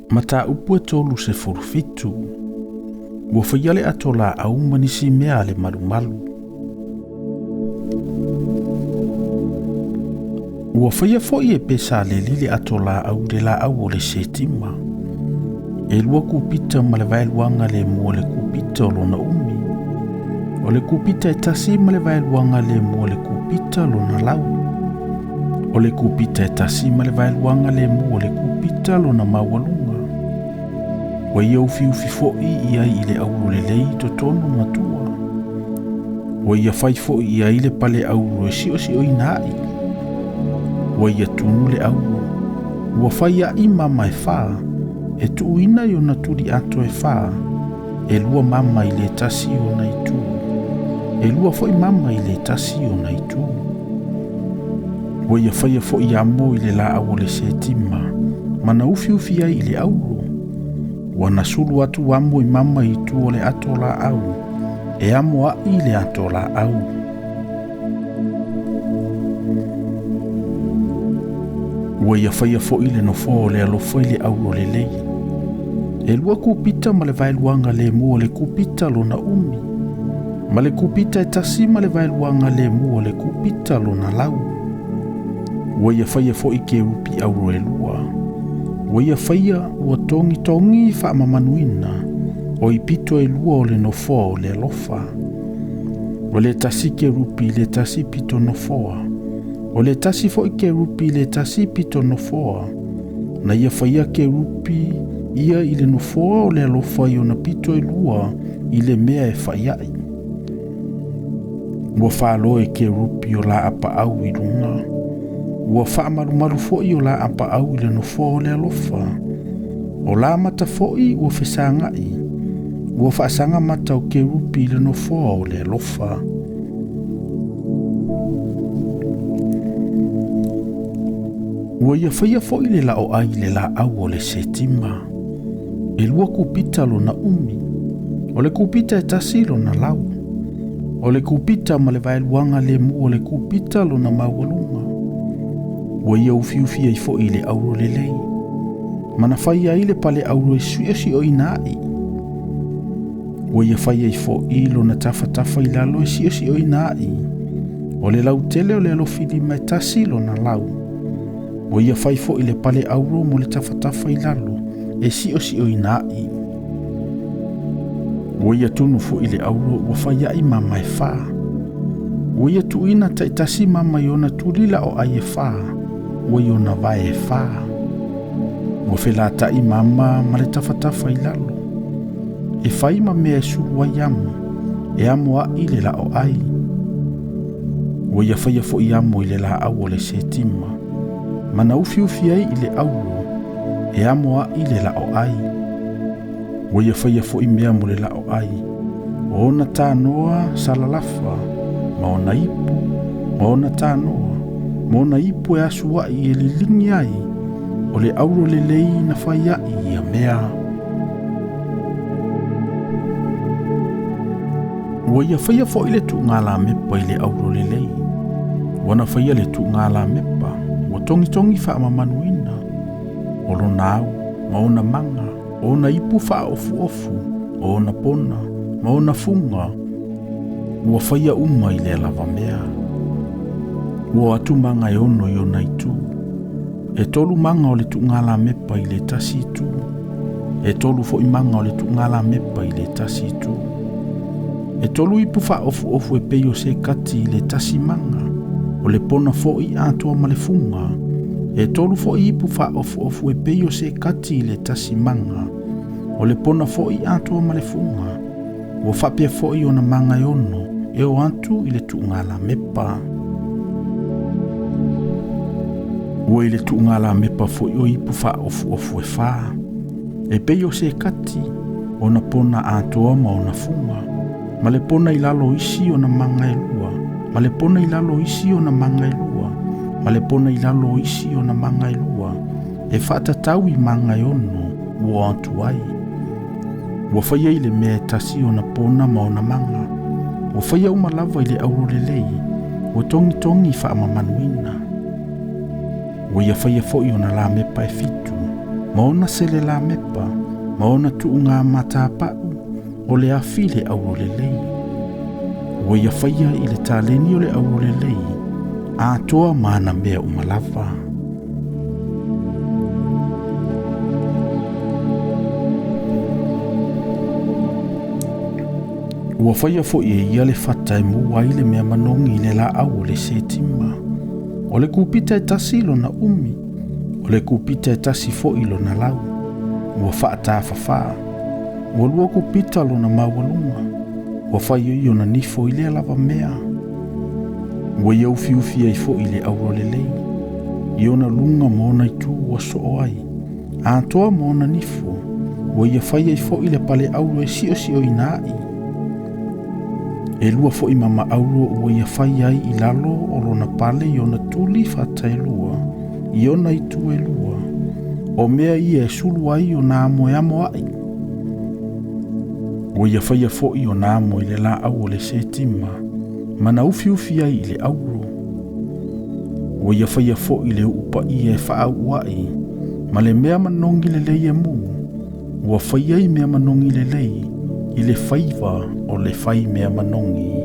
Mataupu e 37. Ua faia le ato laau ma nisi mea a le malumalu. Ua faia foi e Pesaleli le ato laau i le laau o le setima. E 2 kupita ma le vaeluaga lemu o le kupita o lona umi. O le kupita e 1 ma le vaeluaga lemu o le kupita lona lau. O le kupita e 1 ma le vaeluaga lemu o le kupita lona maualuga. Ua ia ufiufi foi i ai i le auro lelei i totonu ma tua. Ua ia fai foi i ai le pale auro e siosioina ai. Ua ia tunu le auro. Ua fai ai mama e 4, e tuuina i ona tuli ato e 4, e 2 mama i le tasi ona itu. E 2 foi mama i le tasi ona itu. Ua ia faia foi amo i le laau o le setima, mana ufiufi ai i le auro. Ua na sulu atu amo i mama i tu o le ato laau, e amo ai le ato laau. Ua ia faia foi le nofoa o le alofa i le auro lelei. E 2 kupita ma le vaeluaga lemu o le kupita lona umi. Ma le kupita e 1 ma le vaeluaga lemu o le kupita lona lau. Ua ia faia foi kerupi auro e 2. Ua ia faia ua togitogi faamamanuina, o i pito e 2 o le nofoa o le alofa. O le tasi kerupi i le tasi pito nofoa. O le tasi foi kerupi i le tasi pito nofoa. Na ia faia kerupi ia i le nofoa o le alofa i ona pito e 2 i le mea e faiai. Ua faaloe kerupi o la apaau i luga. Ua faamalumalu foi o la apaau i le nofoa o le alofa. O la mata foi ua fesagai. Ua faasaga mata o kerupi i le nofoa o le alofa. Ua ia faia foi le lao ai i le laau o le setima. E 2 kupita lona umi. O le kupita e 1 lona lau. O le kupita ma le vaeluaga lemu o le kupita lona maualuga. Ua ia ufiufi ai foi i le auro lelei. Mana fai ai le pale auro e siosioina ai. Ua ia fai ai foi lona tafatafa i lalo e siosioina ai. O le lautele o le alofilima e 1 lona lau. Ua ia fai foi le pale auro mo le tafatafa i lalo e siosioina ai. Ua ia tunu foi le auro ua fai ai mama e 4. Ua ia tuuina taitasi mama i ona tulila o ai e 4. Ua i ona vae e 4. Ua felatai mama ma le tafatafa i lalo. E fai ma mea e sulu ai amo, e amo ai le lao ai. Ua ia faia foi amo i le laau o le setima. Mana ufiufi ai i le auro, e amo ai le lao ai. Ua ia faia foi mea mo le lao ai. O ona tānoa salalafa, ma ona ipu, ma ona tānoa, ma ona ipu e asu ai e lilingi ai, o le auro lelei na fai ai ia mea. Ua ia faia foi le tuugalamepa i le auro lelei. Ua na faia le tuugalamepa, ua togitogi faamamanuina. O lona au, ma ona maga, o ona ipu faaofuofu, o ona pona, ma ona fuga, ua faia uma i le lava mea. Ua atu maga e 6 i ona itu. E 3 maga o le tuugalamepa i le tasi itu. E 3 foi maga o le tuugalamepa i le tasi itu. E 3 ipu faaofuofu e pei o se kati i le tasi maga. O le pona foi atoa ma le fuga. E 3 foi ipu faaofuofu e pei o se kati i le tasi maga. O le pona foi atoa ma le fuga. Ua faapea foi ona maga e 6 e o atu i le tuugalamepa. Ua i le tuugalamepa foi o ipu faaofuofu e 4. E pei o se kati, ona pona atoa ma ona fuga. Ma le pona i lalo isi ona maga e 2. Ma le pona i lalo isi ona maga e 2. Ma le pona i lalo isi ona maga e 2. E faatatau i maga e 6 ua atu ai. Ua faia i le mea e tasi ona pona ma ona maga. Ua faia uma lava i le auro lelei. Ua togitogi faamamanuina. Ua ia faia foi ona lamepa e 7. ma ona selelamepa, ma ona tuuga matapau, o le afi le auro lelei. Ua ia faia i le taleni o le auro lelei, atoa ma ana mea uma lava. Ua faia foi e ia le fata e mu ai le mea manogi i le laau o le setima. O le kupita e tasi lona umi, o le kupita e tasi foi lona lau. Ua faatafafā, ua 2 kupita lona maualuga. Ua fai ai ona nifo i lea lava mea. Ua ia ufiufi ai foi le auro lelei, i ona luga ma ona itu ua soo ai. Atoa ma ona nifo, ua ia fai ai foi le pale auro e siosioina ai. E 2 foi mama auro ua ia fai ai i lalo o lona pale i ona tuli fata e 2, i ona itu e 2. O mea ia e sulu ai o nā moe amo ai. Ua ia faia foi o nā moe le la au o le setima, mana ufiufi ai i le auro. Ua ia faia foi le uupa ia e whaau ai, ma le mea manogi le lei e mu. Ua fai ai mea manogi le lei, i le faiva o le fai mea manogi.